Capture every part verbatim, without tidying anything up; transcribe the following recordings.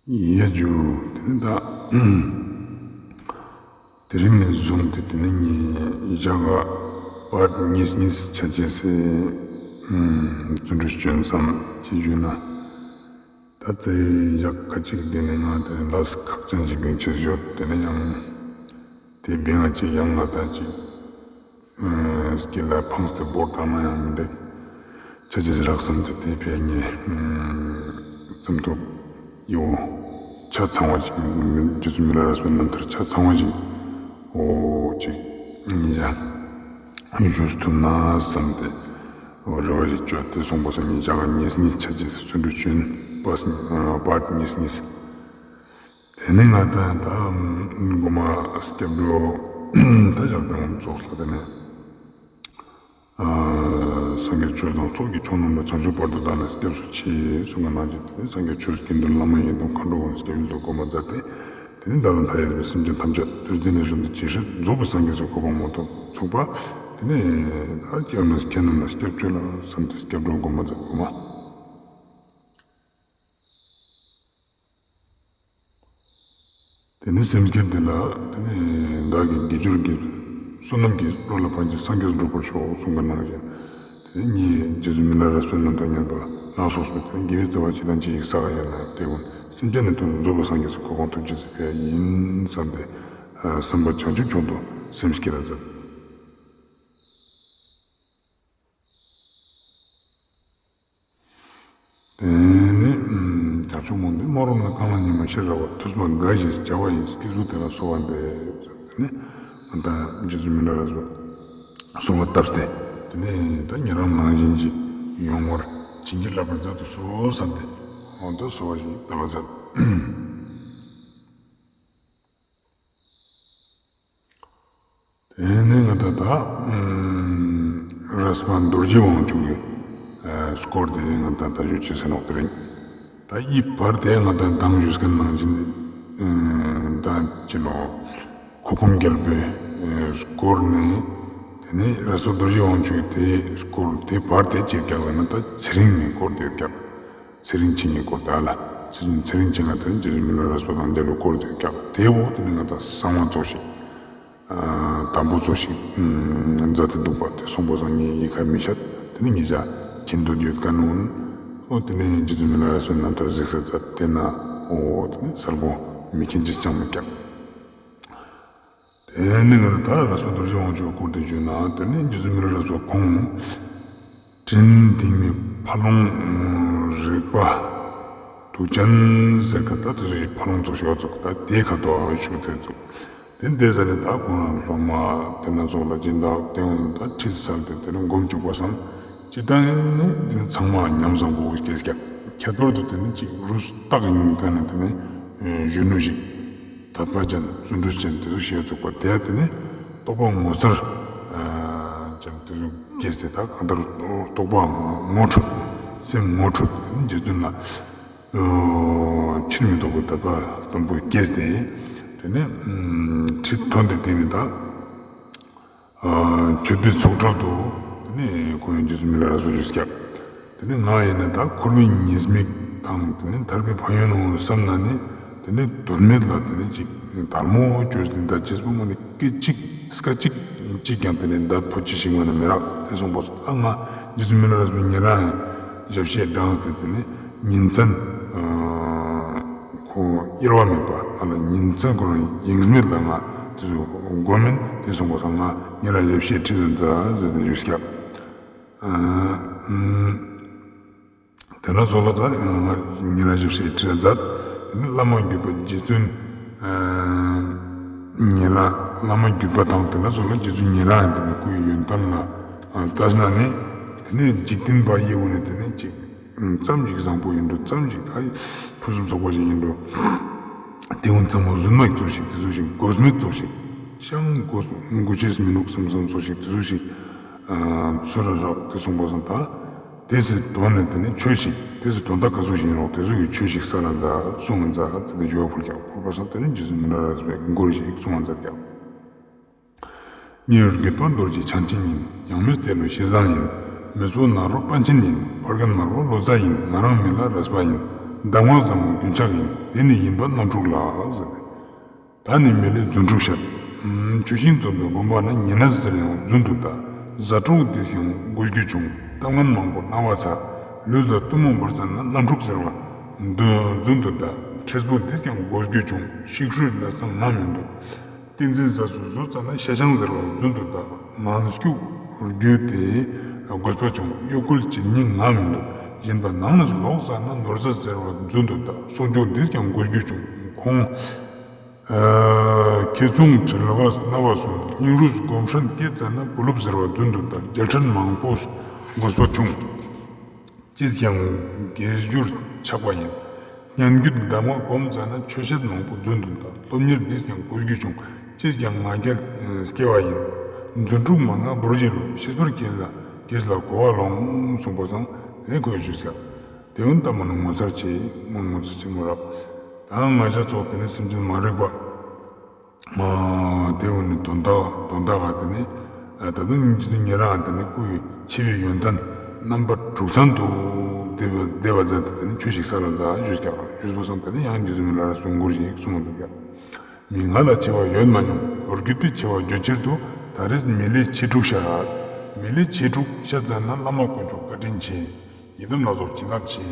ཡ་ཇུ། དེ་ནི་ད་དེ་རིང་ནས་བཟུང་སྟེ་དེ་ནི་ངས་ཞག་ག་པར་ཊ་གཉིས་གཉིས་ཆ་ཅེས་སི་བརྩོན་འགྲུས་བཅོན་བསམ་ཅི་ཞུ་ན། ད་ཚེ་ཞག་ཁ་ཅིག་དེ་ནི་ང་དེ་ནི་ལས་ཁག་ཅན་ཞིག་བིང་ཅེས་ཡོད། དེ་ནི་ཡང་དེ་བིང་ང་ཅིག་ཡང་ང་ད་ཅིག་སྐྱིད་ལ་ཕངས་ཏེ་བོར་བཏང་ན་ཡང་མི་འགྲིག་ཆ་ཅེས་རག་བསམ་སྟེ་དེ་ཕི་ངས་རྩོམ་ཐུབ་ཡོ། ཆ་ཚང་བ་ཅིག་རྗེ་བཙུན་མི་ལ་རས་པའི་རྣམ་ཐར་ཆ་ཚང་བ་ཅིག་འོ་ཅིག་ཉིད་ཀྱང་ཞུས་ཐུབ་ན་བསམ་སྟེ་འོ་རེ་བ་ཞིག་བཅོས་ཏེ་སོང་པ་སང་ཉིད་ཀྱང་གཉིས་གཉིས་ཆ་ཅེས་བརྩོན་འགྲུས་བཅོན་པ་པར་ཊ་གཉིས་གཉིས། དེ་ནས་ང་ད་ད་གོ་མ་སྐྱབས་འགྲོ་ད་ཞག་དང་ཙོགས་ལ་དེ་ནས་སངས་རྒྱས་ཆོས་དང་ཚོགས་ཀྱི་མཆོག་རྣམས་ལ། བྱང་ཆུབ་བར་དུ་བདག་ནི་སྐྱབས་སུ་མཆི་གསུངས་པ་ནང་བཞིན་དེ་ནས་སངས་རྒྱས་ཆོས་དགེ་འདུན་བླ་མ་ཡི་དམ་མཁའ་འགྲོ་ཀུན་ལ་སྐྱབས་ཡུལ་དུ་གོ་མ་མཛད་དེ། དེ་ནས་བདག་དང་མཐའ་ཡས་པའི་སེམས་ཅན་ཐམས་ཅད་དུས་འདི་ནས་བཟུང་སྟེ་ཇི་སྲིད་རྫོགས་པའི་སངས་རྒྱས་སུ་གོ་འཕང་མ་ཐོབ་ཚུགས་པ། དེ་ནས་ད་སྐྱབས་གནས་མཁན་རྣམས་ལ་སྐྱབས་བཅོལ་ལ་བསམ་སྟེ་སྐྱབས་འགྲོ་གོ་མ་མཛད་གོ་མ། དེ་ནས་སེམས་བསྐྱེད་དེ་ལ་དེ་ནས་བདག་གི་དགེ་སྦྱོར་གྱི་བསོད་ནམས་ཀྱིས་འགྲོ་ལ་ཕན་ཕྱིར་སངས་རྒྱས་སུ་འགྲུབ་པར་ཤོག་གསུངས་པ་ནང་བཞིན། དེ་ནས་ངས་རྗེ་བཙུན་མི་ལ་རས་པའི་རྣམ་ཐར་ཉན་པ་ལ་སོགས་པའི་དེ་ནས་དགེ་བའི་རྩ་བ་ཅི་དང་ཅི་ཞིག་བསགས་ཡོད་ན་དེ་ཀུན་སེམས་ཅན་ནི་དོན་རྫོགས་པའི་སངས་རྒྱས་སུ་གོ་འཕང་ཐོབ་ཅེས་སི་ཕི་ཡིན་བསམ་སྟེ་བསམ་པ་བྱང་ཆུབ་མཆོག་ཏུ་སེམས་བསྐྱེད་ལ་མཛད། དེ་ནས་བྱང་ཆུབ་མུན་པའི་སྨག་རུམ་ལས་གང་ལ་སྙེགས་པའི་ཤེས་རབ་ཀྱི་ཐུགས་སྨྲ་དགའ་བཞིན་བྱ་བ་ཡི་སྐྱེས་བུ་དེ་ལ་གསོལ་བ་འདེབས། དེ་ནས་ང་དང་རྗེ་བཙུན་མི་ལ་རས་པ་གསོལ་བ་བཏབ་སྟེ་དེ་ནས་ད་ཉེ་རང་ནང་བཞིན་ཞིག་ཡོང་བར་བྱིན་གྱིས་བརླབ་པར་མཛད་དུ་གསོལ་བསམ་སྟེ་འོ་ད་གསོལ་བ་ཞིག་བཏབ་པ་མཛད། དེ་ནས་ང་ད་ད་རས་པ་རྡོ་རྗེ་དབང་ཕྱུག་གི་སྐོར་དེ་ང་ད་ད་ཞུ་ཅེས་ཟེར་ནོག་དེ་རིང་། ད་ཨི་བར་དེ་ང་ད་མདང་ཞུས་ཁན་ནང་བཞིན་ད་ཅི་ལོ་ཁོ་ཁུམ་རྒྱལ་པོའི་སྐོར་ནས་དེ་ནས་རས་པ་རྡོ་རྗེ་དབང་ཕྱུག་གི་དེ་སྐོར་དེ་བར་དེ་ཅི་རྒྱག་ཟེར་ན་ད་ཚེ་རིང་མའི་སྐོར་དེ་རྒྱག་ཚེ་རིང་བྱིན་གྱི་སྐོར་དེ་ཨ་ལ་ཚེ་རིང་ཚེ་རིང་བྱིན་གྱི་དེ་རྗེ་བཙུན་མི་ལ་རས་པ་དང་འབྲེལ་བའི་སྐོར་དེ་རྒྱག་དེ་འོ་དེ་ནས་ང་ད་གསང་བ་ཙོགས་ཤིག་དང་པོ་ཙོགས་ཤིག་མཛད་དེ་འདུག་པ་དེ་སོང་པ་སང་ངས་ཡི་ཁ་མི་ཤད་དེ་ནི་ངེད་ཅག་མཁྱེན་འདོད་ཡོད་ཀ་ནོན། འོ་དེ་ནས་རྗེ་བཙུན་མི་ལ་རས་པའི་རྣམ་ཐར་གཟིགས་ས་མཛད་དེ་ན་འོ་དེ་ནས་གསལ་པོ་མི་མཁྱེན་ཅི་ཅང་མི་རྒྱག་དེ་ནི་ང་ད་རས་པ་རྡོ་རྗེ་དབང་ཕྱུག་སྐོར་དེ་བརྗོད་ན་དེ་ནི་རྗེ་བཙུན་མི་ལ་རས་པ་ཁོང་སྤྲིན་ལྡིང་མའི་ཕ་ལོང་རིག་པ་དུག་ཅན་ཟེར་ཁན་ད་དེ་ཚོ་ཡི་ཕ་ལོང་ཙོགས་ཤིག་ཡོད་ཙོག་ད་དེ་ཁ་ཐོག་ཞུགས་ཏེ་ཙོག་དེ་འདས་ཟ་ནས་ད་ཁོང་རང་སློབ་མ་དེ་ན་ཙོགས་ལ་སྦྱིན་བདག་དེ་འོང་ད་ཁྲིད་ས་དེ་དེ་ནི་སྒོམ་བཅུག་པ་སང་ཅི་ལྟར་ཡིན་ནི་དེ་ནི་ཚང་མ་ཉམས་བཟང་པོ་སྐྱེས་ཀྱག་ཁྱད་པར་དུ་དེ་ནི་ཅིག་རུས་རྟགས་ཡིན་ཁན་ནི་དེ་ནི་གཞོན་ནུ་ཞིག་དད་པ་ཅན་བརྩོན་འགྲུས་ཅན་དེ་ཚོ་ཞིག་ཡོད་ཙོག་པ་དེ་དེ་ནི་རྟོགས་པ་ངོ་མཚར་ཅན་དེ་ཚོ་སྐྱེས་ཏེ་ད་གང་ལྟར་རྟོགས་པ་ངོ་འཕྲོད་སེམས་ངོ་འཕྲོད་དེ་ནི་རྗེ་བཙུན་ལ་ཕྱིར་མི་ལྡོག་པའི་དད་པ་དམ་པོ་སྐྱེས་ཏེ་དེ་ནི་ཁྲིད་ཐོན་ཏེ་དེ་ནི་ད། མཆོད་པའི་ཚོགས་གྲལ་དུ་དེ་ནས་ཁོང་རྗེ་བཙུན་མི་ལ་རས་པ་ཞུས་ཀྱག་དེ་ནས་ང་ཡིན་ན་ད་འཁོར་བའི་ཉེས་དམིགས་དང་དེ་ནས་ཐར་པའི་ཕན་ཡོན་ནོ་བསམ་ན་ནི་དེ་ནས་དོན་མེད་ལ་དེ་ནས་ཅིག་དལ་མོ་བཅོས་ཏེ་ད་ཅེས་པོ་ངོ་ནས་སྐད་ཅིག་སྐད་ཅིག་ཅིག་ཀྱང་དེ་ནས་ད་ཕོ་ཅི་ཞིག་ངོ་ནས་མི་རག་དེ་སོང་པ་སོ་ད་ང་རྗེ་བཙུན་མི་ལ་རས་པ་ཉེ་རང་ཞབས་ཕྱི་དྲངས་ཏེ་དེ་ནས་ཉིན་མཚན། ཁོ་གཡེལ་བ་མེད་པ་ཨ་ལ་ཉིན་མཚན་ཁོ་རང་ཡེངས་མེད་ལ་ང་དེ་ཚོ་སྒོམ་མིན་དེ་སོང་པ་སང་ང་ཉེ་རང་ཞབས་ཕྱི་ཁྲིད་ལ་མཛད་ཟེར་ཏེ་ཞུས་ཀྱག་དེ་ན་ཚོ་ལ་ད་ཉེ་རང་ཞབས་ཕྱི་ཁྲིད་ལ་མཛད། དེ་ནི་བླ་མ་བརྒྱུད་པ་རྗེ་བཙུན་ཉེ་རང་བླ་མ་བརྒྱུད་པ་དང་དེ་ན་ཚོ་ལ་རྗེ་བཙུན་ཉེ་རང་ཡང་དེ་ནི་སྐུའི་ཡོན་ཏན་ལ་ལྟས་ན་ནི་དེ་ནི་འཇིག་རྟེན་པ་ཡི་འོ་ནི་དེ་ནི་ཅིག་ཙམ་ཞིག་བཟང་པོ་ཡིན་འགྲོ། ཙམ་ཞིག་ད་ཕུན་སུམ་ཚོགས་པ་ཞིག་ཡིན་འགྲོ། དེ་འོ་ཚང་མ་རྫུན་མ་ཡི་ཙོགས་ཤིག་དེ་ཙོགས་ཤིག་དགོས་མེད་ཙོགས་ཤིག་ཅང་དགོས་དགོས་ཆེས་མི་འདུག་བསམ་བསམ་ཙོགས་ཤིག་དེ་ཙོགས་ཤིག་ཚོར་ར་རག་དེ་སོང་པ་སང་ད་དེ་ཚེ་དོན་ནི་དེ་ནི་ཆོས་ཤིག་དེ་ཚེ་དོན་དག་ག་ཚོད་ཞིག་ཡིན་རུང་དེ་ཚོ་གི་ཆོས་ཤིག་ས་ལ་མཛད་གསུང་ང་མཛད་ཚེ་དེ་ཞུ་བ་ཕུལ་ཀྱག་ཕུལ་པ་སང་དེ་ནི་རྗེ་བཙུན་མི་ལ་རས་པའི་མགུར་ཞིག་གསུང་ང་མཛད་ཀྱག་མཉན་ཡོད་བརྒྱུད་པ་རྡོ་རྗེ་འཆང་ཆེན་ཡིན། ཡང་མོས་ཏེ་ལོ་ཞེ་བཟང་ཡིན། མེས་པོ་ནཱ་རོ་པཎ་ཆེན་ཡིན། ཕ་རྒན་དམར་པོ་ལོ་ཙཱ་ཡིན། ང་རང་མི་ལ་རས་པ་ཡིན། གདམས་ངག་ཟབ་མོ་རྒྱུན་ཆགས་ཡིན། དེ་ནི་ཡིན་པ་རྣམ་དྲུག་ལ་ཟེར་ཏེ། ད་ནི་མི་ལས་རྫུ་འཕྲུལ་ཤར། ཆུ་ཤིང་འཛོམས་པའི་དགོན་པ་ན། ཉེ་གནས་ཟེར་ཡང་རྫུན་དུ་གདའ། གཟའ་དྲུག་འདིས་ཀྱང་གོ་རྒྱུ་བྱུང་། གཏམ་ངན་མང་པོ་རྣ་བ་ཚ། ལུས་ལ་གཏུམ་མོ་འབར་ཙ་ན། རྣམ་འཁྲུག་ཟེར་བ་རྫུན་དུ་གདའ། ཁྲེས་པོ་འདིས་ཀྱང་གོ་རྒྱུ་བྱུང་། ཤིག་ཤོས་ལས་སང་ང་མི་འདུག། ཏིང་འཛིན་ཟས་སུ་ཟོས་ཙ་ན། ཤ་ཆང་ཟེར་བ་རྫུན་དུ་གདའ། ངན་སྐྱུགས་རྒྱུ་དེ་དགོས་པ་བྱུང་། གཡོ་འགུལ་བྱེད་སྙིང་ང་མི་འདུག། གཞན་པ་ནང་ནས་ལོག་ཙ་ན། ནོར་རྫས་ཟེར་བ་རྫུན་དུ་གདའ། གསོག་འཇོག་འདིས་ཀྱང་གོ་རྒྱུ་བྱུང་། ཁོང་ཁེ་བཙུན་དྲིལ་བ་རྣ་བ་གསུམ། སྙིང་རུས་སྒོམ་སྲན་སྐྱེས་ཙ་ན། བུ་སློབ་ཟེར་བ་རྫུན་དུ་གདའ། རྒྱལ་ཕྲན་མང་པོ་དགོས་པ་བྱུང་། ཅིས་ཀྱང་དགེ་སྦྱོར་ཆགས་པ་ཡིན། སྙན་བརྒྱུད་གདམས་ངག་སྒོམ་ཙ་ན། ཆོས་བཤད་མང་པོ་རྫུན་དུ་གདའ། སློབ་གཉེར་འདིས་ཀྱང་གོ་རྒྱུ་བྱུང་། ཅིས་ཀྱང་ང་རྒྱལ་སྐྱེ་བ་ཡིན། རྫུ་འཕྲུལ་མ་ང་བོར་གྱི་ལུས། ཤེས་པར་གྱིས་ལ་གྱིས་ལ་གོ་བ་ལོང་། གསུངས་པ་སང་དེ་ནི་ཁོས་ཞུས་ཀྱག། དེ་འོན་ཏ་མ་ནི་ངོ་མཚར་ཆེ། མ་ངོ་མཚར་ཆེན་མོ་རབ། ད་ང་ཞ་ཚོགས་དེ་ནི་སེམས་ཅན་མ་རིག་པ། དེ་འོན་ནི་དོན་དག་དོན་དག་ག་དེ་ནི་ད་དུང་ཉིད་ཀྱི་ཉེ་རང་དེ་ནི་སྐུའི་འཆི་བའི་ཡོན་ཏན་རྣམ་པ་དྲུག་ཚང་དུ་བསྡེབས་པ་མཛད་དེ་དེ་ནི་ཆོས་ཤིག་གསལ་ལ་མཛད་ཞུས་ཀྱག། ཞུས་པ་སང་དེ་ནི་ཡང་རྗེ་བཙུན་མི་ལ་རས་པས་མགུར་ཞིག་གསུངས་འདུག་ཀྱག། མི་ང་ལ་འཆི་བ་ཡོད་མ་མྱོང་། རྒྱུད་པའི་འཆི་བ་བརྗོད་ཕྱིར་དུ། ད་རེས་མི་ལས་འཆི་དྲུག་ཤད། མི་ལས་འཆི་དྲུག་ཤད་ཙ་ན། བླ་མ་དཀོན་མཆོག་བཀའ་དྲིན་ཆེ། ཡི་དམ་ལྷ་ཚོགས་བྱིན་རླབས་ཆེ།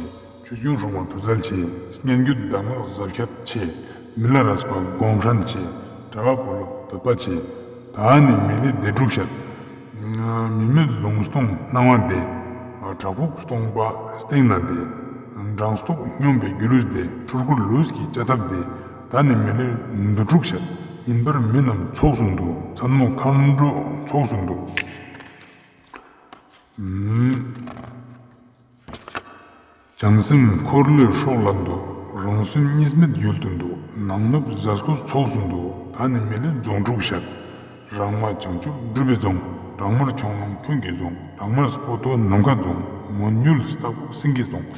ཆོས་སྐྱོང་སྲུང་མ་མཐུ་རྩལ་ཆེ། སྙན་བརྒྱུད་གདམས་ངག་ཟབ་ཁྱད་ཆེ། མི་ལ་རས་པ་སྒོམ་སྲན་ཆེ། གྲྭ་པ་བུ་སློབ་དད་པ་ཆེ། ད་ནི་མི་ལས་སྡེ་དྲུག་ཤད། མི་མེད་ལུང་སྟོང་སྣང་བ་བདེ། བྲག་ཕུག་སྟོང་པ་སྟེང་ན་བདེ། འབྲང་སྟོག་སྙོམས་པའི་སྒྱུ་ལུས་བདེ། འཁྲུལ་འཁོར་ལུས་ཀྱི་བཅའ་ཐབས་བདེ། ད་ནི་མི་ལས་འདུ་དྲུག་ཤད། ཉིན་པར་མི་རྣམས་ཚོགས་སུ་འདུ། མཚན་མོ་མཁའ་འགྲོ་ཚོགས་སུ་འདུ། བྱང་སེམས་འཁོར་ལོའི་སྲོག་ལ་འདུ། རང་སེམས་གཉིས་མེད་ཡུལ་དུ་འདུ། ནང་ནུབ་ཟས་གོས་ཚོགས་སུ་འདུ། ད་ནི་མི་ལས་རྫོང་དྲུག་ཤད། རང་མ་བྱང་ཆུབ་སྒྲུབ་པའི་རྫོང་། བྲག་དམར་ཁྱུང་ལུང་ཁྱུང་གི་རྫོང་། བྲག་དམར་སྤོ་ཏོ་ནམ་མཁའ་རྫོང་། མོན་ཡུལ་སྟག་ཕུག་སེང་གེ་རྫོང་།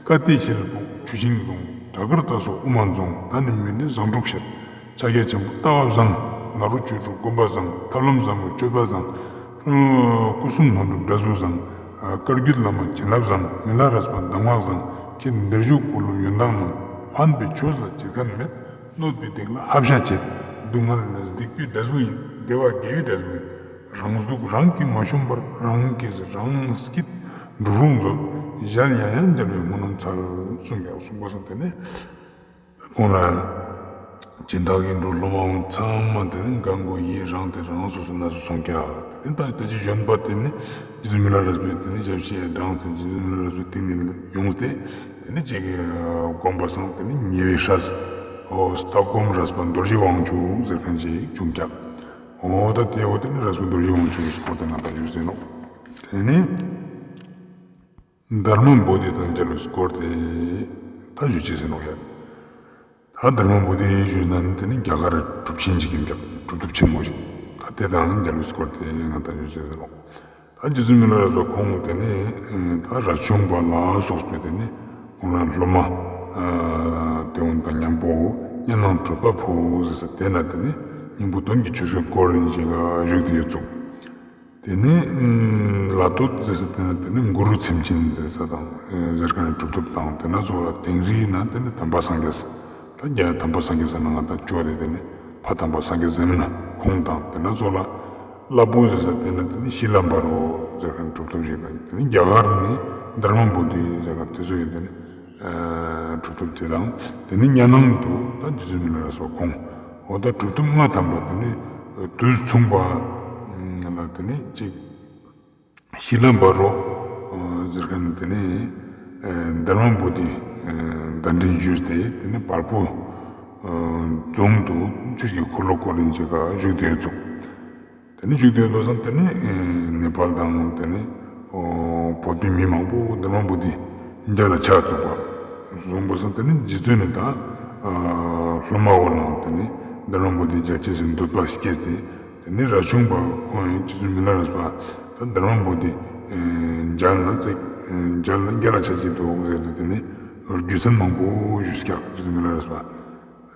ཀ་ཏི་ཤེལ་ཕུག་ཆུ་ཤིང་རྫོང་། བྲག་དཀར་རྟ་སོགས་དབུ་མ་རྫོང་། ད་ནི་མི་ལས་ཟངས་དྲུག་ཤད། ཕྱག་རྒྱ་ཆེན་པོ་ལྟ་བ་བཟང་། ནཱ་རོ་ཆོས་དྲུག་སྒོམ་པ་བཟང་། ཐབས་ལམ་ཟབ་མོ་སྤྱོད་པ་བཟང་། སྐུ་གསུམ་ལྷུན་གྲུབ་འབྲས་བུ་བཟང་། བཀའ་བརྒྱུད་བླ་མ་བྱིན་རླབས་བཟང་། མི་ལ་རས་པ་གདམས་ངག་བཟང་། ཁྱེད་འདིར་བཞུགས་བུ་སློབ་ཡོན་བདག་རྣམས། ཕན་པའི་ཆོས་ལ་བྱེད་མཁན་མེད། གནོད་པའི་སྡིག་ལ་བསླབ་བྱ་བྱེད། སྡུག་བསྔལ་ནི་སྡིག་པའི་འབྲས་བུ་ཡིན། བདེ་བ་དགེ་བའི་འབྲས་བུ་ཡིན། རང་སྡུག་རང་གིས་མ་ཤོམ་པར། རང་གིས་རང་སྐྱིད་འགྲུབ་རུང་མཛོད། གཞན་ཡང་ཡང་མཇལ་བའི་སྨོན་ལམ་འཚལ། གསུངས་ཀྱག། གསུངས་པ་སང་དེ་ནི། ཁོང་ལ་སྦྱིན་བདག་གི་འགྲོ་སློབ་མ་ཚང་མ་དེ་ནི་གང་གོ་ཡི་རང་དེ་རང་སོ་སོ་ན་སོ་སོང་ཀྱག། དེ་ནི་ད་ལྟ་ཅི་གཞོན་པ་དེ་ནི་རྗེ་བཙུན་མི་ལ་རས་པའི་དེ་ནི་ཞབས་ཕྱི་འབྲངས་ཏེ་རྗེ་བཙུན་མི་ལ་རས་པའི་སྟེང་ནས་ཡོངས་ཏེ་དེ་ནི་ཅིག་གི་སྒོམ་པ་སང་དེ་ནི་ཉེ་བའི་སྲས་ཨོ་ལྟ་སྒོམ་རས་པ་རྡོ་རྗེ་དབང་ཕྱུག་ཟེར་མཁན་ཅིག་བྱུང་ཀྱག། ཨོ་ད་དེ་འོ་དེ་ནི་རས་པ་རྡོ་རྗེ་དབང་ཕྱུག་གི་སྐོར་དེ་ང་ད་ཞུས་ཟིན་ནོག། དེ་ནི། དྷརྨ་བོ་དྷི་དང་མཇལ་བའི་སྐོར་དེ་ད་ཞུ་ཅེས་ཟེར་ནོག་ཡ། ད་དྷརྨ་བོ་དྷི་ཞུས་ན་ནི་དེ་ནི་རྒྱ་གར་གྲུབ་ཆེན་ཞིག་ཡིན་ཀྱག། གྲུབ་ཐོབ་ཆེན་མོ་ཞིག། ད་དེ་དང་མཇལ་བའི་སྐོར་དེ་ང་ད་ཞུ་ཅེས་ཟེར་ནོག། ད་རྗེ་བཙུན་མི་ལ་རས་པ་ཁོང་དེ་ནི་ད་རས་ཆུང་པ་ལ་སོགས་པའི་དེ་ནི་ཁོང་རང་སློབ་མ་དེ་འོན་པ་མཉམ་པོ་གཉའ་ནང་གྲུབ་པ་པོ་ཟེར་ས་དེ་ན་དེ་ནི་སྙིང་པོ་དོན་གྱི་ཆོས་སྐོར་རིན་ཞིག་བཞུགས་ཏེ་ཡོད་ཚུགས། དེ་ནས་ལ་སྟོད་ཟེར་ས་དེ་ནས་དེ་ནས་གུ་རུ་ཚེམས་ཅན་ཟེར་ས་དང་ཟེར་མཁན་ནི་གྲུབ་ཐོབ་དང་དེ་ན་ཚོ་ལ་དིང་རིའི་ནང་དེ་ནས་དམ་པ་སངས་རྒྱས། ད་རྒྱ་དམ་པ་སངས་རྒྱས་ཟེར་ན་ང་ད་ཅོ་དེ་དེ་ནས་ཕ་དམ་པ་སངས་རྒྱས་ཟེར་མིན་ན་ཁོང་དང་དེ་ན་ཚོ་ལ་བླ་སྤུ་ཟེར་ས་དེ་ནས་དེ་ནས་ཤི་ལ་འབར་རོ་ཟེར་མཁན་ནི་གྲུབ་ཐོབ་ཞིག་དང་དེ་ནས་རྒྱ་གར་ནས་དྷརྨ་བོ་དྷི་ཟེར་མཁན་དེ་ཚོ་ཡིན་དེ་ནས། གྲུབ་ཐོབ་དེ་དང་དེ་ནི་གཉའ་ནང་དུ་ད་རྗེ་བཙུན་མི་ལ་རས་པ་ཁོང་འོ་ད་གྲུབ་ཐོབ་ལྔ་ཐམ་པ་དེ་ནི་དུས་མཚུངས་པ་ལ་དེ་ནི་གཅིག་ཤི་ལ་འབར་རོ་ཟེར་མཁན་དེ་ནི་དྷརྨ་བོ་དྷི་གདན་འདྲེན་ཞུས་ཏེ་དེ་ནི་བལ་པོ་རྫོང་དུ་ཆོས་ཀྱི་འཁོར་ལོ་བསྐོར་རིན་ཞིག་བཞུགས་ཏེ་ཡོད་ཚུགས། དེ་ནས་བཞུགས་ཏེ་ཡོད་པ་སང་དེ་ནས་ནེ་པཱལ་དང་དེ་ནས་བོད་པའི་མི་མང་པོ་དྷརྨ་བོ་དྷི་མཇལ་ལ་ཆ་བཅུག་པ་སོང་པ་སང་དེ་ནས་རྗེ་བཙུན་ནི་ད་སློབ་མ་བོ་ནང་དེ་ནས་དྷརྨ་བོ་དྷི་མཇལ་ཅེས་སི་འདོད་པ་སྐྱེས་ཏེ་དེ་ནས་རས་ཆུང་པ་ཁོང་ཡང་རྗེ་བཙུན་མི་ལ་རས་པ་ད་དྷརྨ་བོ་དྷི་མཇལ་ན་ཙིག་མཇལ་ན་མཇལ་ལ་ཆ་ཅེས་འདུག་ཟེར་ཏེ་དེ་ནས་རྒྱུ་མཚན་མང་པོ་ཞུས་ཀྱག་རྗེ་བཙུན་མི་ལ་རས་པ།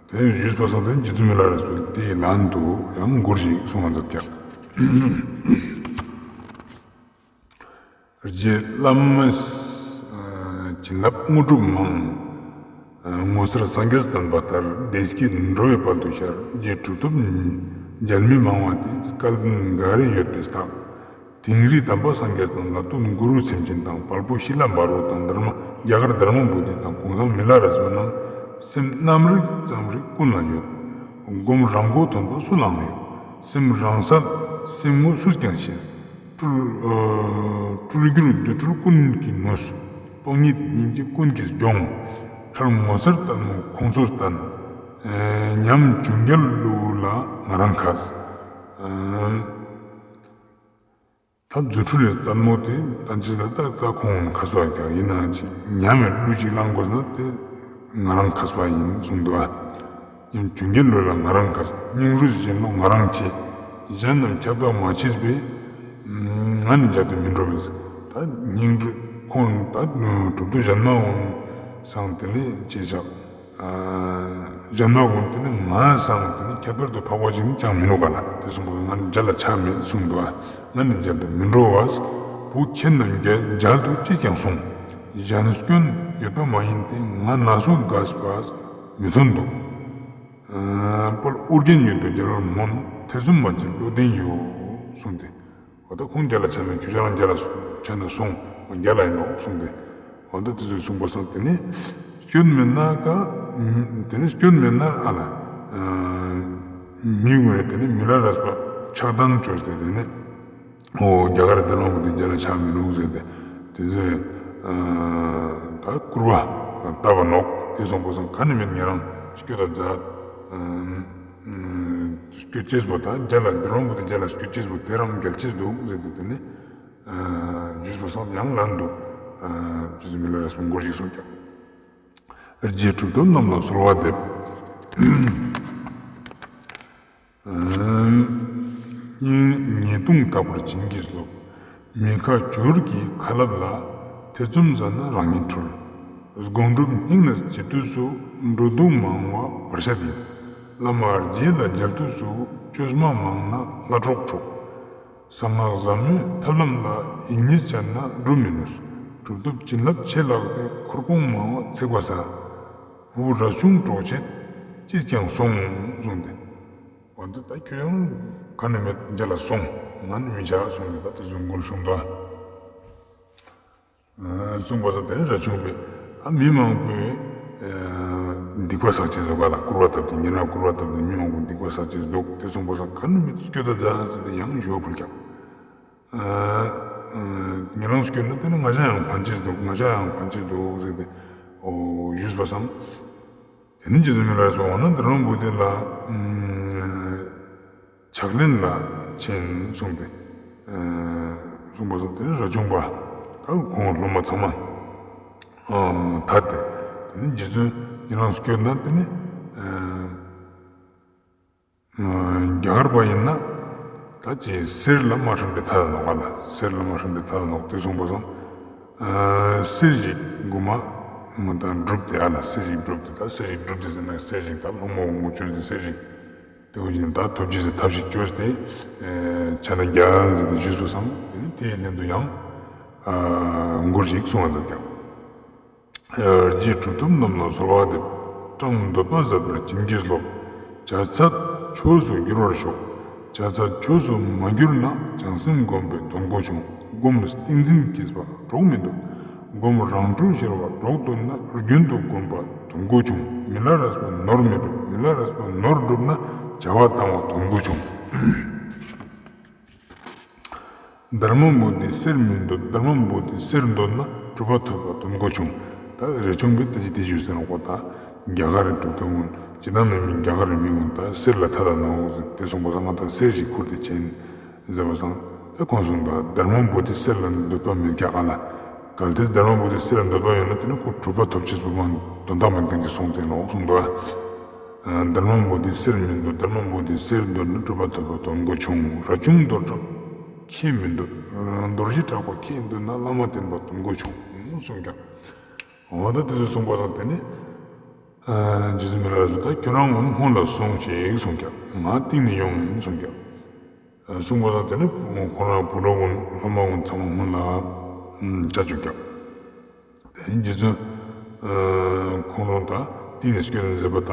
དེ་ཞུས་པ་སང་དེ་རྗེ་བཙུན་མི་ལ་རས་པའི་དེའི་ལན་དུ་ཡང་མགུར་ཞིག་གསུང་བ་མཛད་ཀྱག། རྗེ་བླ་མའི་བྱིན་རླབས་དངོས་གྲུབ་མང་། ངོ་མཚར་སངས་རྒྱས་བསྟན་པ་དར། བདེ་སྐྱིད་འགྲོ་བའི་དཔལ་དུ་ཤར། རྗེ་གྲུབ་ཐོབ་མཇལ་མི་མང་བ་དེ། སྐལ་ལྡན་ག་རེ་ཡོད་པའི་རྟགས། དིང་རི་དམ་པ་སངས་རྒྱས་དང་། ལ་དྭགས་གུ་རུ་མཚན་ཅན་དང་། དཔལ་པོ་ཤི་ལ་འབར་བ་དང་། དྷརྨ་རྒྱ་གར་དྷརྨ་བོ་དྷི་དང་། གུང་ཐང་མི་ལ་རས་པ་རྣམས། སེམས་རྣམ་རིག་ཙམ་རིག་ཀུན་ལ་ཡོད། སྒོམ་རང་མགོ་ཐོན་པ་སུ་ལའང་ཡོད། སེམས་རང་གསལ་སེམས་ངོ་སུས་ཀྱང་ཤེས། སྤྲུལ་ཨ་སྤྲུལ་སྒྱུར་བདུད་སྤྲུལ་ཀུན་གྱི་ནུས། སྟོང་ཉིད་སྙིང་རྗེ་ཀུན་གྱིས་སྦྱོང་། ཁྲེལ་ངོ་མཚར་ལྟད་མོ་ཁོང་ཚོར་བསྟན། ཨ་ཉམས་བྱུང་རྒྱལ་གླུ་ལ་ང་རང་མཁས། ཨ་ད་རྫུ་འཕྲུལ་ལས་ལྟད་མོ་དེ་ད་ཅི་ལ་ད་ད་ཁོང་མཁས་པ་ཀྱང་ཡིན་ན་ཅི་ཉམས་པའི་གླུ་ཅིག་བླངས་དགོས་ན་དེ་ང་རང་མཁས་པ་ཡིན་གསུངས་འདུག་ཨ། ཉམས་བྱུང་རྒྱལ་གླུ་ལ་ང་རང་མཁས། སྙིང་རུས་ཅན་ལོ་ང་རང་ཆེ། གཞན་རྣམས་ཁྱབ་བདག་མ་མཆིས་པས། ང་ནི་མཇལ་དུ་མི་འགྲོ་བས། ད་སྙིང་རུས་ཁོང་ད་གྲུབ་ཐོབ་གཞན་མ་འོང་སང་དེ་ལས་ཅི་བཞག་གཞན་མ་ཀུན་དེ་ནི་ང་སང་དེ་ནི་ཁྱད་པར་དུ་འཕགས་པ་ཅིག་ནི་ཅང་མི་ནུག་ག་ལ། དེ་གསུངས་པ་ང་མཇལ་ལ་ཆ་མེད་གསུངས་འདུག་ང་ནི་མཇལ་དུ་མི་འགྲོ་བས། བུ་ཁྱེད་རྣམས་མཇལ་དུ་ཅིས་ཀྱང་སོང་། གཞན་སྐྱོན་ཡོད་པ་མ་ཡིན་ཏེ། ང་ན་སོ་རྒས་པས་མི་ཐོན་འདུག་དཔལ་ཨོ་རྒྱན་ཡུལ་དུ་མཇལ་བར་སྨོན། ཐེ་ཚོམ་མ་བྱེད་བློ་ལྡན་ཡོད་གསུངས་ཏེ། འོ་ད་ཁོང་མཇལ་ལ་ཆ་མེད། ཁྱོད་རང་མཇལ་ལ་ཆ་ན་སོང་། འོ་མཇལ་ལ་ཡིན་ནོག་གསུངས་ཏེ། འོ་ད་དེ་ཚོས་གསུངས་པ་སང་དེ་ནི་སྐྱོན་མེད་ན་ཀ་དེ་ནི་སྐྱོན་མེད་ན་ཨ་ལ་མི་ངོ་རེ་དེ་ནི་མི་ལ་རས་པ་ཆགས་སྡང་བཅོས་ཏེ་དེ་ནི་འོ་རྒྱ་གར་དྷརྨ་བོ་དྷི་མཇལ་ལ་ཆ་མི་ནུག་ཟེར་ཏེ་དེ་ཚོས་ད་སྐུར་བ་བཏབ་པ་ནོག་དེ་གསུངས་པ་སང་ཁ་ནི་མེད་ཉེ་རང་སྐྱོད་ད་མཛད། སྐྱོད་ཅེས་པོ་ད་མཇལ་ལ་དྷརྨ་བོ་དྷི་མཇལ་ལ་སྐྱོད་ཅེས་པོ་དེ་རང་མཇལ་ཅེས་འདུག་ཟེར་ཏེ་དེ་ནི་ཞུས་པ་སང་ཡང་ལན་དུ་ཅི་ཟེར་མི་ལ་རས་པ་མགུར་ཞིག་གསུངས་ཀྱང་། རྗེ་གྲུབ་ཐོབ་རྣམས་ལ་གསོལ་བ་འདེབས། ཉེས་ལྟུང་དག་པར་བྱིན་གྱིས་རློབས། མི་ཁ་བསྒྱུར་གྱི་ཁ་རླབས་ལ། ཐེ་ཚོམ་ཟ་ན་རང་ཉིད་འཁྲུལ། སྒོམ་སྒྲུབ་སྙིང་ནས་བྱེད་དུས་སུ། འགྲོ་འདུག་མང་བ་བར་ཆད་ཡིན། བླ་མ་རྗེ་ལ་མཇལ་དུས་སུ། བཅོས་མ་མང་ན་ལྷ་གྲོགས་འཁྲུག་གསང་སྔགས་ཟབ་མོའི་ཐབས་ལམ་ལ། ཡིད་གཉིས་བཅད་ན་འགྲོ་མི་ནུས། གྲུབ་ཐོབ་བྱིན་རླབས་ཆེ་ལགས་ཏེ། འཁོར་སྤོང་མང་བ་ཚིག་པ་ཟ། བུ་རས་ཆུང་གྲོགས་བྱེད་ཅིས་ཀྱང་སོང་གསུངས་ཏེ། འོ་ད་ཁྱོད་ཡང་ག་ནས་མེད་མཇལ་ལ་སོང་། ང་ནི་མི་བྱ་གསུངས་ཏེ་ད་དེ་ཚོ་མགུར་གསུངས་ཏོ། གསུངས་པ་སང་དེ་ནི་རས་ཆུང་པས་ད་མི་མང་པོས་སྡིག་པ་བསགས་ཅེས་འདུག་ག་ལ། སྐུར་བ་བཏབ་སྟེ་ཉེ་རང་སྐུར་བ་བཏབ་སྟེ་མི་མང་པོས་སྡིག་པ་བསགས་ཅེས་འདུག་དེ་གསུངས་པ་སང་ཁ་ནི་མེད་སྐྱོད་ད་མཛད་ཟེར་ཏེ་ཡང་ཞུ་བ་ཕུལ་ཀྱང་། ཉེ་རང་སྐྱོད་ན་དེ་ནི་ང་ཅག་ཡང་ཕན་ཅེས་འདུག་ང་ཅག་ཡང་ཕན་ཅེས་འདུག་ཟེར་ཏེ་འོ་ཞུས་པ་སང་། དེ་ནི་རྗེ་བཙུན་མི་ལ་རས་པ་འོ་ན་དྷརྨ་བོ་དྷི་ལ་ཕྱག་ལེན་ལ་ཆེན་གསུངས་ཏེ། གསུངས་པ་སང་དེ་ནི་རས་ཆུང་པ་ད་ཁོང་སློབ་མ་ཚང་མ་ཐད་དེ། དེ་ནི་རྗེ་བཙུན་ཉེ་རང་སྐྱོད་ན་དེ་ནི་རྒྱ་གར་པ་ཡིན་ན་ད་ཅི་གསེར་ལ་མ་ཧྲིམ་པའི་ཐད་ནོག་ཨ་ལ། གསེར་ལ་མ་ཧྲིམ་པའི་ཐད་ནོག་དེ་གསུངས་པ་སང་། གསེར་ཞིག་གོ་མ་ང་དང་བསྒྲུབས་ཏེ་ཨ་ལ། གསེར་ཞིག་བསྒྲུབས་ཏེ་ད་གསེར་ཞིག་བསྒྲུབས་ཏེ་ཟེར་ན་གསེར་ཞིག་ད་སློང་མོ་འོང་མོ་བཅོས་ཏེ་གསེར་ཞིག་དེ་འོ་ཞིག་ད་ཐོབ་ཅེས་སི་ཐབས་ཤིག་བཅོས་ཏེ་ཆ་ན་རྒྱལ་ཟེར་ཏེ་ཞུས་པ་སང་དེ་ནི་དེའི་ལན་དུ་ཡང་མགུར་ཞིག་གསུངས་པ་མཛད་ཀྱང་། རྗེ་གྲུབ་ཐོབ་རྣམས་ལ་གསོལ་བ་འདེབས། སྤྲང་འདོད་པ་ཟད་པར་བྱིན་གྱིས་རློབས། བྱ་ཚད་ཆོས་སུ་འགྱུར་བར་ཤོག་བྱ་ཚད་ཆོས་སུ་མ་གྱུར་ན། བྱང་སེམས་བསྒོམས་པས་དོན་གོ་ཆུང་། སྒོམ་ཏིང་འཛིན་སྐྱེས་པ་གྲོགས་མི་འདོད། སྒོམ་རང་གྲོལ་ཤར་བ་གྲོགས་འདོད་ན། རྒྱུན་དུ་བསྒོམས་པ་དོན་གོ་ཆུང་། མི་ལ་རས་པ་ནོར་མི་སྒྲུབ། མི་ལ་རས་པ་ནོར་བསྒྲུབས་ན། བྱ་བ་བཏང་བ་དོན་གོ་ཆུང་། དྷརྨ་བོ་དྷི་གསེར་མི་འདོད། དྷརྨ་བོ་དྷི་གསེར་འདོད་ན། གྲུབ་པ་ཐོབ་པ་དོན་གོ་ཆུང་། ད་རས་ཆུང་པས་ད་ཅི་དེ་ཞུས་ཟེར་ནོག་པ། ད་རྒྱ་གར་རི་གྲུབ་ཐོབ་ཀུན་ཅི་ད་ནི་མི་རྒྱ་གར་རི་མི་ཀུན་ད་གསེར་ལ་ཐད་ད་ནོག་ཟེར་ཏེ་གསུངས་པ་སང་ང་ད་གསེར་ཞིག་ཁུར་ཏེ་ཆེན་ཟེར་བ་སང་ད་ཁོང་གསུངས་པ། དྷརྨ་བོ་དྷི་གསེར་ལ་འདོད་པ་མེད་ཀྱག་ཨ་ལ། གལ་ཏེ་དྷརྨ་བོ་དྷི་གསེར་ལ་འདོད་པ་ཡོད་ན་དེ་ནི་ཁོ་གྲུབ་པ་ཐོབ་ཅེས་པོ་མ་དོན་དག་མེད་མཁན་གྱི་སོང་སྟེ་ནོག་གསུངས་འདུག་དྷརྨ་བོ་དྷི་གསེར་མི་འདོད། དྷརྨ་བོ་དྷི་གསེར་འདོད་ན། གྲུབ་པ་ཐོབ་པ་དོན་གོ་ཆུང་། རས་ཆུང་དོན་གྲུབ་ཁྱེད་མི་འདོད། རྡོ་རྗེ་གྲགས་པ་ཁྱེད་འདོད་ན། བླ་མ་བསྟེན་པ་དོན་གོ་ཆུང་གསུངས་ཀྱང་། འོ་ད་དེ་ཚོ་གསུངས་པ་སང་དེ་ནི་རྗེ་བཙུན་མི་ལ་རས་པས་ད་ཁྱོད་རང་ངོ་སྔོན་ལ་སོང་ཞིག་གསུངས་ཀྱང་། ང་སྟིང་ནས་ཡོང་ཡིན་གསུངས་ཀྱང་། གསུངས་པ་སང་དེ་ནི་ཁོ་རང་བུ་རོ་ཀུན་སློབ་མ་ཀུན་ཚང་མ་སྔོན་ལ་བཅར་བཅུག་ཀྱང་། དེ་ནི་རྗེ་བཙུན་ ཁོང་རང་ད་དེ་ནས་སྐྱོད་དེ་ཟེར་བ་ད་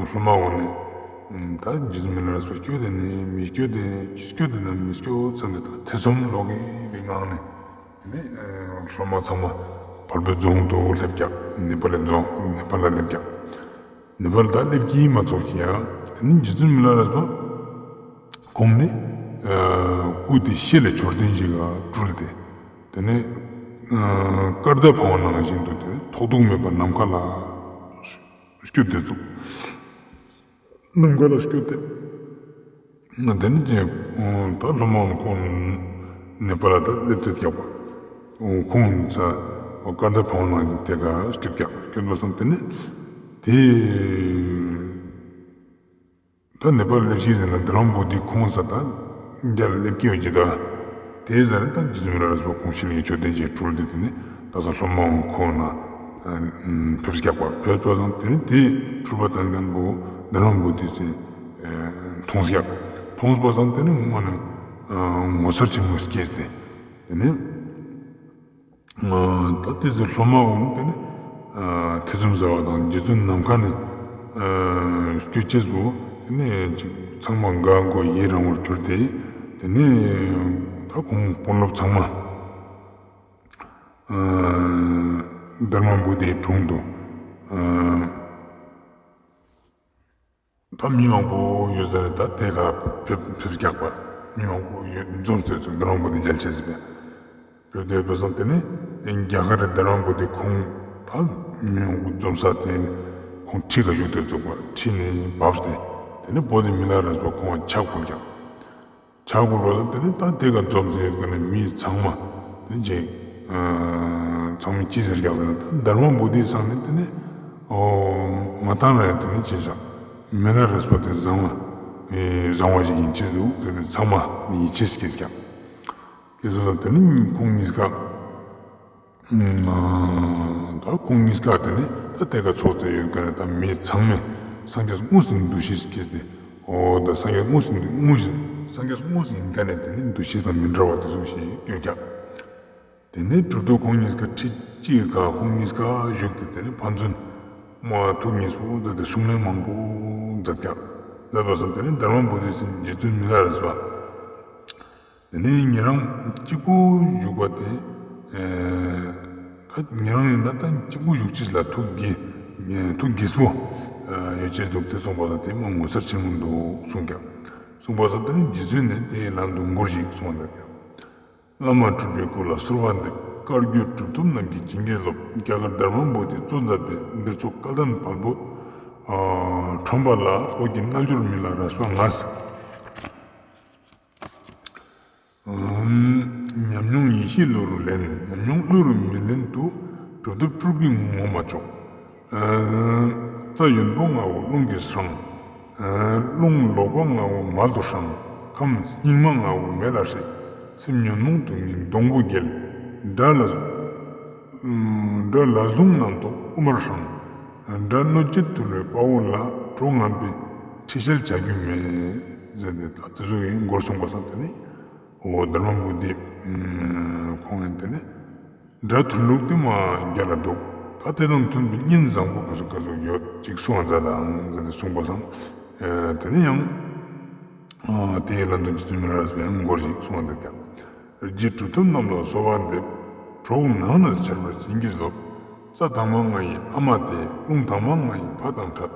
སློབ་མ་འོ་ནས་ད་རྗེ་བཙུན་མི་ལ་རས་པ་སྐྱོད་དེ་ནས་མི་སྐྱོད་དེ་སྐྱོད་དེ་ན་མི་སྐྱོད་ཙམ་དེ་ད་ཐེ་ཚོམ་ལོག་གི་བའི་ངང་ནས། དེ་ནས་སློབ་མ་ཚང་མ་བལ་པོའི་རྫོང་དུ་སླེབས་ཀྱག་ནེ་པ་ལའི་རྫོང་ནེ་པ་ལ་སླེབས་ཀྱག་ནེ་པ་ལ་ད་སླེབས་ཀྱི་མ་ཚོགས་ཀྱི་ཡང་། དེ་ནས་རྗེ་བཙུན་མི་ལ་རས་པ་ཁོང་ནི་སྐུ་དེ་ཤེལ་ལས་མཆོད་རྟེན་ཞིག་ལ་སྤྲུལ་ཏེ། དེ་ནས་སྐར་མདའ་འཕང་བ་ནང་བཞིན་དུ་དེ་ནས་ཐོགས་རྡུགས་མེད་པར་ནམ་མཁའ་ལ་སྐྱོད་དེ་ཚུགས། ནམ་མཁའ་ལ་སྐྱོད་དེ། དེ་ནས་ཅི་ད་སློབ་མ་ཁོང་ནེ་པ་ལ་ད་སླེབས་ཏེ་ཀྱག་པ། ཁོང་ཚ་སྐར་མདའ་འཕང་བ་ནང་བཞིན་དེ་ཀ་སྐྱོད་ཀྱག་སྐྱོད་པ་སང་དེ་ནས་དེ་ད་ནེ་པ་ལ་སླེབས་ཤིག་ཟེར་ན་དྷརྨ་བོ་དྷི་ཁོང་ས་ད་རྒྱ་ལ་སླེབས་ཀྱི་ཡོད་ཀྱི་ད། དེ་ཟེར་ན་ད་རྗེ་བཙུན་མི་ལ་རས་པ་ཁོང་ཤེལ་གྱི་མཆོད་རྟེན་ཅིག་སྤྲུལ་ཏེ་དེ་ནས་ད་ས་སློབ་མ་ཁོང་ན་ཕེབས་ཀྱག་པ། ཕེབས་པ་སང་དེ་ནས་དེ་སྤྲུལ་པ་དང་ལྡན་པོ་དྷརྨ་བོ་དྷི་ཟེར་མཐོང་ཀྱག་མཐོང་པ་སང་དེ་ནས་སྔོན་ནས་ངོ་མཚར་ཆེན་མོ་སྐྱེས་ཏེ། དེ་ནས་ད་དེ་ཚེ་སློབ་མ་འོ་ན་དེ་ནས་ཐེ་ཚོམ་ཟ་བ་དང་རྗེ་བཙུན་ནམ་མཁའ་ནས་སྐྱོད་ཅེས་པོ་དེ་ནས་ཅིག་ཚང་མ་དགའ་མགུ་ཡི་རངས་པར་གྱུར་ཏེ། དེ་ནས་ད་ཁོང་དཔོན་སློབ་ཚང་མ་དྷརྨ་བོ་དྷིའི་དྲུང་དུ། ད་མི་མང་པོ་ཡོད་ས་རེད། ད་དེ་ཀ་ཕེབས་ཕེབས་ཀྱག་པ། མི་མང་པོ་ཡོད་འཛོམས་ཏེ་ཚུགས་དྷརྨ་བོ་དྷི་མཇལ་ཅེས་སི་ཕེབས། ཕེབས་ཏེ་ཕེབས་སང་དེ་ནས་རྒྱ་གར་རི་དྷརྨ་བོ་དྷི་ཁོང་ད་མི་མང་པོ་འཛོམས་ས་དེ་ཁོང་ཁྲི་ཀ་བཞུགས་ཏེ་ཚུགས་པ། ཁྲི་ནས་བབས་ཏེ་དེ་ནས་བོ་དྷི་མི་ལ་རས་པ་ཁོང་ཕྱག་ཕུལ་ཀྱག་ཕྱག་ཕུལ་བ་སང་དེ་ནས་ད་དེ་ཀ་འཛོམས་ཏེ་ཡོད་མཁན་ནི་མི་ཚང་མ་དེ་ཅིག་ཚང་མས་ཅི་ཟེར་ཀྱག་ཟེར་ན། ད་དྷརྨ་བོ་དྷི་སང་ནི་དེ་ནས་ཨོ་ང་ཏང་ར་ཡང་དེ་ནས་ཅི་ཟེར་མི་ལ་རས་པ་དེ་བཟང་བ་བཟང་བ་ཞིག་ཡིན་ཅེས་འདུག་ཟེར་ཏེ་ཚང་མ་ཡིད་ཆེས་སྐྱེས་ཀྱག་སྐྱེས་སོང་། དེ་ནས་ཁོང་གཉིས་ཀ་ད་ཁོང་གཉིས་ཀ་དེ་ནས་ད་དེ་ཀ་ཚོགས་ཏེ་ཡོད་མཁན་ནི་ད་མི་ཚང་མས་སངས་རྒྱས་དངོས་སུ་འདུ་ཤེས་སྐྱེས་ཏེ། ཨོ་ད་སངས་རྒྱས་དངོས་སུ་འདུ་དངོས་སུ་སངས་རྒྱས་དངོས་སུ་ཡིན་མཁན་ནི་དེ་ནས་འདུ་ཤེས་དང་མི་འདྲ་བ་དེ་ཚོ་ཞིག་ཡོད་ཀྱག་དེ་ནས་གྲུབ་ཐོབ་ཁོང་གཉིས་ཀ་ཁྲི་གཅིག་གི་ཀ་ཁོང་གཉིས་ཀ་བཞུགས་ཏེ་དེ་ནས་ཕན་ཚུན་མ་ཐུགས་མཉེས་པོ་མཛད་དེ་གསུང་གླེང་མང་པོ་མཛད་ཀྱག་མཛད་པ་སང་དེ་ནས་དྷརྨ་བོ་དྷི་ཟེར་རྗེ་བཙུན་མི་ལ་རས་པ། དེ་ནས་ཉེ་རང་གཅིག་པུ་བཞུགས་པ་དེ། ད་ཉེ་རང་ཡིན་ན་ད་གཅིག་པུ་བཞུགས་ཅེས་ལ་ཐུགས་དགྱེས་ཐུགས་དགྱེས་པོ་ཡོད་ཅེས་འདུག་དེ་སོང་པ་ལ་དེ་མ་ངོ་མཚར་ཆེན་མོ་འདུག་གསུངས་ཀྱག་གསུངས་པ་སང་དེ་ནས་རྗེ་བཙུན་ནས་དེའི་ལན་དུ་མགུར་ཞིག་གསུངས་པ་ལ། བླ་མ་གྲུབ་པའི་སྐུ་ལ་གསོལ་བ་འདེབས། བཀའ་བརྒྱུད་གྲུབ་ཐོབ་རྣམས་ཀྱིས་བྱིན་གྱིས་རློབས། རྒྱ་གར་དྷརྨ་བོ་དྷིས་གཙོ་མཛད་པའི་འདིར་ཚོགས་སྐལ་ལྡན་བལ་པོ་ཁྲོམ་པ་ལ་བོད་ཀྱི་རྣལ་འབྱོར་མི་ལ་རས་པ་ང་ཉམས་མྱོང་ཡིད་བཞིན་གླུ་རུ་ལེན། ཉམས་མྱོང་གླུ་རུ་མི་ལེན་དུ། གྲུབ་ཐོབ་སྤྲུལ་སྐུའི་ངོ་མ་ཆོག་རྩ་ཡོན་པོ་ལྔ་བོ་རླུང་གིས་སྲང་། རླུང་ལོག་པ་ལྔ་བོ་མལ་དུ་སྲང་། ཁམས་སྙིགས་མ་ལྔ་བོ་མེ་ལ་སྲེག་སེམས་ཉོན་མོངས་དུག་ལྔའི་སྡོང་པོ་རྒྱལ། དགྲ་ལ་དགྲ་ལས་རླུང་རྣམ་རྟོག་དབུ་མར་སྲང་། དགྲ་གནོད་བྱེད་ཐུལ་བའི་དཔའ་བོ་ལ། གྲོགས་ངན་པའི་ཁྲི་ཤལ་བྱ་རྒྱུ་མེད། ཟེར་ཏེ་ད་དེ་ཚོ་ཡི་མགུར་གསུངས་པ་སང་དེ་ནས། འོ་དྷརྨ་བོ་དྷི་ཁོང་ཡང་དེ་ནས་དགྲ་ཐུལ་ལུགས་དེ་མ་རྒྱལ་ལ་འདུག་ད་དེ་དང་མཐུན་པའི་གཉེན་བཟང་པོ་ག་ཟུག་ག་ཟུག་ཡོད་ཅིག་གསུང་བ་མཛད་དང་ཟེར་ཏེ་གསུངས་པ་སང་། དེ་ནས་ཡང་དེའི་ལན་དུ་རྗེ་བཙུན་མི་ལ་རས་པས་ཡང་མགུར་ཞིག་གསུང་བ་མཛད་ཀྱག་རྗེ་གྲུབ་ཐོབ་རྣམས་ལ་གསོལ་བ་འདེབས། གྲོགས་ནང་ན་ཆར་པར་བྱིན་གྱིས་རློབས། རྩ་དྭངས་མ་ལྔ་ཡི་ཨ་མ་དེ། རླུང་དྭངས་མ་ལྔ་ཡི་ཕ་དང་འཕྲད།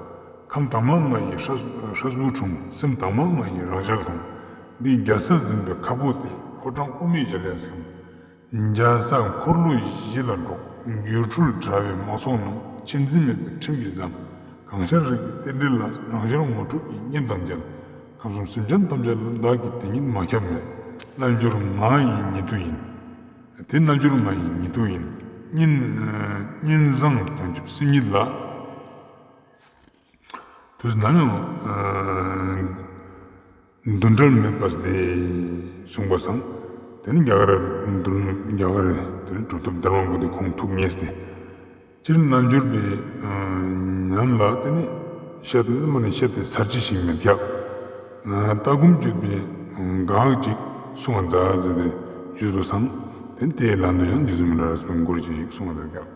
ཁམས་དྭངས་མ་ལྔ་ཡི་སྲས་སྲས་བུ་འཁྲུངས། སེམས་དྭངས་མ་ལྔ་ཡི་རང་ཞལ་མཐོང་། འདི་རྒྱལ་ས་ཟིན་པའི་ཁ་ཕོ་དེ། ཕོ་བྲང་དབུ་མའི་ཞལ་ལས་སེམས། འཇའ་ས་འཁོར་ལོ་བཞི་ལ་འགྲོགས། སྒྱུ་འཕྲུལ་དྲ་བའི་དམག་ཚོགས་རྣམས། ཆེད་འཛིན་མེད་པའི་ཁྲིམས་ཀྱིས་བསྡམས། གང་ཤར་རིག་པའི་རྟེན་འབྲེལ་ལ། རང་ཤར་ངོ་སྤྲོད་ཀྱི་གཉེན་དང་མཇལ། ཁམས་གསུམ་སེམས་ཅན་ཐམས་ཅད་ལ། བདག་གི་དེ་ཉིད་མ་ཁྱབ་མེད། རྣལ་འབྱོར་ང་ཡི་ཉེ་དུ་ཡིན། དེ་རྣལ་འབྱོར་ང་ཡི་ཉེ་དུ་ཡིན། གཉེན་གཉེན་བཟང་བྱང་ཆུབ་སེམས་ཉིད་ལ། དུས་ནམ་ཡང་འདུ་འབྲལ་མེད་པ་སྟེ། གསུངས་པ་སང་། དེ་ནི་རྒྱ་གར་རྒྱ་གར་དེ་ནི་གྲུབ་ཐོབ་དྷརྨ་བོ་དྷི་ཁོང་ཐུགས་མཉེས་ཏེ། སྤྱིར་རྣལ་འབྱོར་པའི་ཉམས་ལ་དེ་ནི་བཤད་ནི་མ་ནི་བཤད་དེ་ཚར་གཅིག་ཞིག་མི་རྒྱག་ལྟ་སྒོམ་སྤྱོད་པའི་འགག་ཅིག་གསུང་བ་མཛད་ཟེར་ཏེ་ཞུས་པ་སང་། དེ་ནི་དེའི་ལན་དུ་ཡང་རྗེ་བཙུན་མི་ལ་རས་པའི་མགུར་ཅིག་གསུང་བ་མཛད་ཀྱག་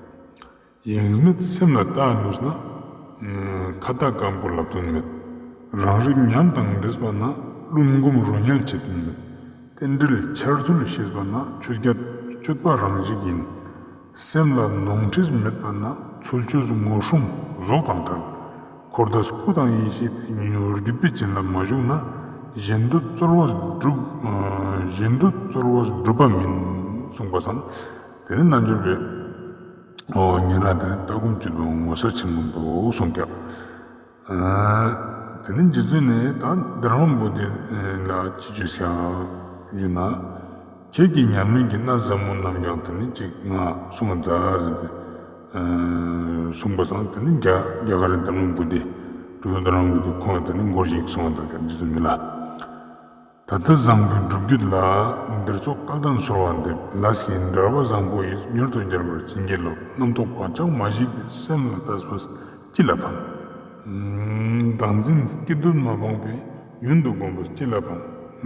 ཡེངས་མེད་སེམས་ལ་བལྟ་ནུས་ན། ཁ་བཏགས་སྐམ་པོ་ལབ་དོན་མེད། རང་རིག་ཉམས་དང་འདྲེས་པ་ན། བླུན་སྒོམ་རོ་ཉལ་བྱེད་དོན་མེད། རྟེན་འབྲེལ་འཆར་ཚུལ་ཤེས་པ་ན། ཆོས་བརྒྱད་སྤྱོད་པ་རང་ཞིག་ཡིན། སེམས་ལ་ནོར་འཁྲུལ་མེད་པ་ན། ཚུལ་འཆོས་ངོ་སྲུང་ཟོག་དང་བྲལ། འཁོར་འདས་སྐུ་དང་ཡེ་ཤེས་ཏེ། མྱུར་འགྲུབ་པའི་བྱིན་རླབས་མ་ཞུགས་ན། གཞན་དོན་རྩོལ་བ་སྒྲུབ། ཨ་གཞན་དོན་རྩོལ་བ་སྒྲུབ་པ་མིན། གསུངས་པ་སང་། དེ་ནི་རྣལ་འབྱོར་པའི་ཨོ་ཉེ་རང་དེ་ནི་ལྟ་སྒོམ་སྤྱོད་པའི་ངོ་མཚར་ཆེན་མོ་འདུག་གསུངས་ཀྱག། ཨ་དེ་ནི་རྗེ་བཙུན་ནི་ད་གདམས་པ་བོ་དྷི་ལ་ཅི་ཅོས་ཤག་ཞུ་ན། ཁྱེད་ཀྱི་ཉམས་ལེན་གྱི་གནད་ཟབ་མོ་རྣམས་ཀྱང་དེ་ནི་ཅིག་ང་གསུང་བ་མཛད་ཟེར་ཏེ་ཨ་གསུངས་པ་སང་། དེ་ནི་རྒྱ་རྒྱ་གར་གདམས་པ་བོ་དྷི་གྲུབ་ཐོབ་གདམས་པ་བོ་དྷི་ཁོང་དེ་ནི་མགུར་ཞིག་གསུང་བ་མཛད་ཀྱག། རྗེ་བཙུན་མི་ལ། ད་ལྟ་བཟང་པོའི་སྒྲུབ་བརྒྱུད་ལ། འདིར་ཚོགས་སྐལ་ལྡན་གསོལ་བ་འདེབས། ལས་ཀྱི་འབྲེལ་བ་བཟང་པོ་ཡིས། མྱུར་དུ་མཇལ་བར་བྱིན་གྱིས་རློབས། རྣམ་རྟོག་བག་ཆགས་མ་ཞིག་པའི། སེམས་ལ་བརྟགས་པ་ཅི་ལ་ཕན། བདག་འཛིན་སྐྱིད་སྡུག་མ་སྤངས་པའི། ཡུན་དུ་བསྒོམ་པ་ཅི་ལ་ཕན།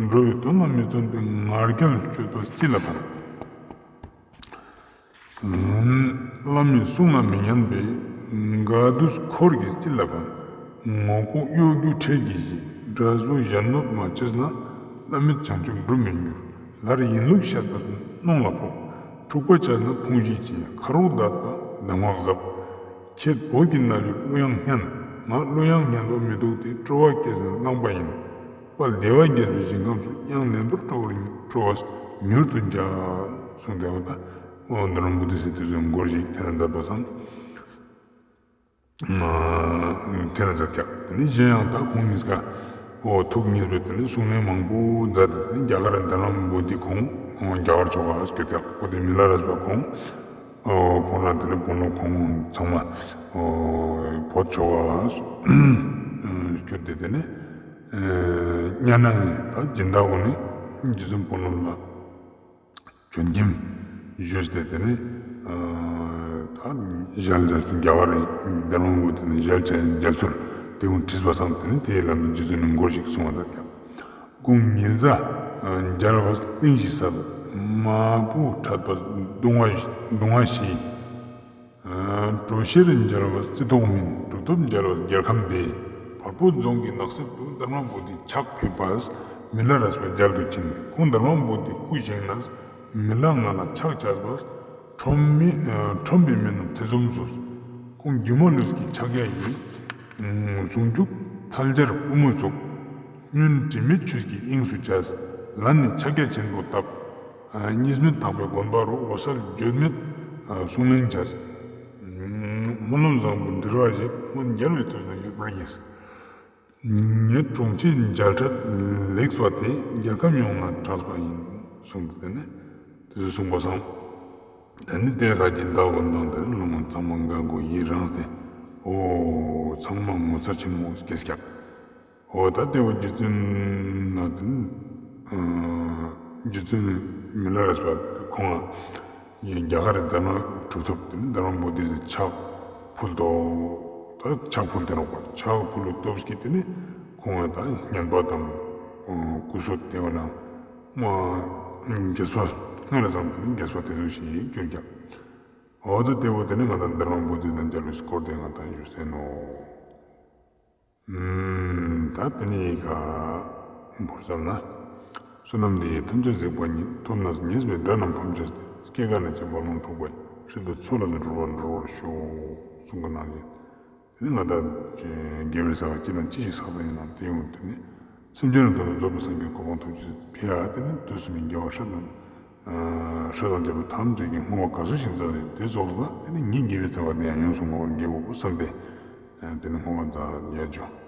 འགྲོ་བའི་དོན་ལ་མི་བརྩོན་པའི། ང་རྒྱལ་སྤྱོད་པ་ཅི་ལ་ཕན། བླ་མའི་གསུང་ལ་མི་ཉན་པའི། དགའ་སྡུག་འཁོར་གྱིས་ཅི་ལ་ཕན། ངོ་ལྐོག་གཡོ་སྒྱུ་འཕྲལ་གྱིས་ཞི། འབྲས་བུ་གཞན་སྣོད་མ་བྱས་ན། བླ་མེད་བྱང་ཆུབ་འགྲུབ་མི་འགྱུར། ལར་ཡིན་ལུགས་བཤད་པ་གནོང་ལ་ཕོག། འཁྲུག་པ་བྱས་ན་ཕུང་བྱེད་ཅིང་། ཁ་རོག་བརྡབས་པ་གདམས་ངག་ཟབ། ཁྱེད་བོད་ཀྱི་རྣལ་འབྱོར་གླུ་དབྱངས་སྙན། ང་གླུ་དབྱངས་སྙན་པ་མི་འདུག་སྟེ། སྤྲོ་བ་སྐྱེས་ཟིན་བླངས་པ་ཡིན། དཔལ་བདེ་བ་རྒྱས་པའི་ཞིང་ཁམས་སུ། དབྱངས་ལེན་པར་སྤྲོ་བར་སྤྲོ་བ་མྱུར་དུ་འཇགས། གསུངས་ཏེ་འོ་ད་འོ་གདམས་པ་བོ་དྷི་སི་དེ་ཚོའི་མགུར་ཞིག་དེ་ན་མཛད་པ་སང་། དེ་ན་མཛད་ཀྱག། དེ་ནི་གཞན་ཡང་ད་ཁོང་གཉིས་ཀ་འོ་ཐུགས་མཉེས་པའི་དེ་ནི་གསུང་གླེང་མང་པོ་མཛད་དེ། དེ་ནི་རྒྱ་གར་གདམས་པ་བོ་དྷི་ཁོང་རྒྱ་གར་ཕྱོགས་ལ་སྐྱོད་ཀྱག། འོ་དེ་མི་ལ་རས་པ་ཁོང་ཁོང་རང་དེ་ནི་དཔོན་སློབ་ཁོང་ཚང་མ་བོད་ཕྱོགས་ལ་སྐྱོད་དེ། དེ་ནི་ཨ་ཉ་ན་ད་སྦྱིན་བདག་གུན་ནི་རྗེ་བཙུན་དཔོན་སློབ་ལ་བྱོན་སྐྱེམས་ཞུས་ཏེ། དེ་ནི་ཨ་ད་ཞལ་མཇལ་རྒྱ་གར་གདམས་པ་བོ་དྷི་ནི་ཞལ་མཇལ་མཇལ་ཚུལ་དེ་གུན་དྲིས་པ་སང་། དེ་ནི་དེའི་ལམ་དུ་རྗེ་བཙུན་ནི་མགུར་ཞིག་གསུང་བ་མཛད་ཀྱག། དགུང་ཉི་ཤུ་རྩ་མཇལ་བས་གླིང་བཞི་གསལ། མ་བུ་འཕྲད་པས་གདུང་བ་གདུང་བ་ཞི། གྲོ་ཤལ་མཇལ་བས་རྩི་ཏོག་སྨིན། གྲུབ་ཐོབ་མཇལ་བས་རྒྱལ་ཁམས་བདེ། བལ་པོ་རྫོང་གི་ནགས་གསེབ་ཏུ། གདམས་པ་བོ་དྷི་ཕྱག་ཕེབས་པས་མི་ལ་རས་པ་མཇལ་དུ་ཕྱིན། ཁོང་གདམས་པ་བོ་དྷི་སྐུ་བཞེངས་ནས་མི་ལ་ལྔ་ལ་ཕྱག་བྱས་པས་ཁྲོམ་མི་ཁྲོམ་པའི་མི་རྣམས་ཐེ་ཚོམ་ཟོས། ཁོང་སྒྱུ་མ་ལུས་ཀྱི་ཕྱག་རྒྱ་ཡིས། ཟུང་འཇུག་ཐལ་སྦྱར་པུས་མོ་བཙུགས། སྔོན་དྲི་མེད་ཆོས་ཀྱི་དབྱིངས་སུ་བྱས། ལན་ནི་ཕྱག་རྒྱ་ཆེན་པོ་བཏབ། གཉིས་མེད་དག་པའི་དགོན་པ་རུ། འོད་གསལ་བརྗོད་མེད་གསུང་གླེང་བྱས། སྨོན་ལམ་བཟང་པོ་འབྲེལ་བ་ཞིག། སྔོན་རྒྱལ་བའི་དོན་དུ་ཡོད་པར་ངེས། ངེད་གྲོང་ཁྱེར་མཇལ་འཕྲད་ལེགས་པ་དེ། རྒྱལ་ཁམས་ཡོངས་ལ་གྲགས་པ་ཡིན། གསུངས་ཏེ། དེ་ནི་དེ་ཚོ་གསུངས་པ་སང་། དེ་ནི་དེ་ཁ་སྦྱིན་བདག་གུན་དང་དེ་ནི་སློབ་མ་ཚང་མ་དགའ་དགུ་ཡི་རངས་ཏེ། འོ་ཚང་མ་ངོ་མཚར་ཆེན་མོ་སྐྱེས་ཀྱག། འོ་ད་དེ་བོ་རྗེ་བཙུན་ན་དེ་ནི་ཨ་རྗེ་བཙུན་མི་ལ་རས་པ་ཁོང་ང་རྒྱ་གར་གདམས་པ་གྲུབ་ཐོབ་དེ་ནི་གདམས་པ་བོ་དྷི་ཕྱག་ཕུལ་ཏོ། ད་ཕྱག་ཕུལ་ཏེ་ནོག་པ། ཕྱག་ཕུལ་ལུགས་སྟོབས་ཀྱིས་དེ་ནི་ཁོང་ང་ད་བསྙེན་པ་དང་སྐུ་གསོལ་དེ་བོ་ན་མ་རྒྱས་པ་སྔར་བཟང་དེ་ནི་རྒྱས་པ་དེ་ཚོ་ཞིག་གྱུར་ཀྱག། འོ་ད་དེ་བོ་དེ་ནི་ང་དང་གདམས་པ་བོ་དྷི་དང་མཇལ་བའི་སྐོར་དེ་ང་དང་ཞུས་ཏེ་ནོག། ད་དེ་ནི་ཡི་གེ་བོར་ཙམ་ན། བསོད་ནམས་འདི་ཡིས་ཐམས་ཅད་གཟིགས་པ་ཉིད། ཐོབ་ནས་ཉེས་པའི་དགྲ་རྣམས་ཕམ་བྱས་ཏེ། སྐྱེ་རྒ་ན་འཆིའི་རྦ་ཀློང་འཁྲུགས་པ་ཡི། སྲིད་པའི་མཚོ་ལས་འགྲོ་བ་སྒྲོལ་བར་ཤོག། གསུང་གི་ནང་བཞིན། དེ་ནི་ང་དང་དགེ་བའི་རྩ་བ་ཅི་དང་ཅི་ཞིག་བསགས་པ་ཡིན་ནམ་དེ་ཡོང་དེ་ནི། སེམས་ཅན་རྣམས་དོན་དུ་རྫོགས་པའི་སངས་རྒྱས་གོ་འཕང་ཐོབ་ཕྱིར་ཕི་ཡ། དེ་ནི་དུས་གསུམ་དགེ་བ་སྲིད་དང་སྲིད་དང་བཅས་པ་ཐམས་ཅད་ཀྱི་བསྔོ་བ་ག་ཚོད་ཞིག་མཛད་ཡོད་དེ་རྫོགས་ལ། དེ་ནི་ངའི་དགེ་བའི་རྩ་བ་དེ་ཡང་ཡོངས་སུ་བསྔོ་བར་བགྱིའོ་བསམ་སྟེ། དེ་ནི་བསྔོ་བ་མཛད་ཡ་འཇུ།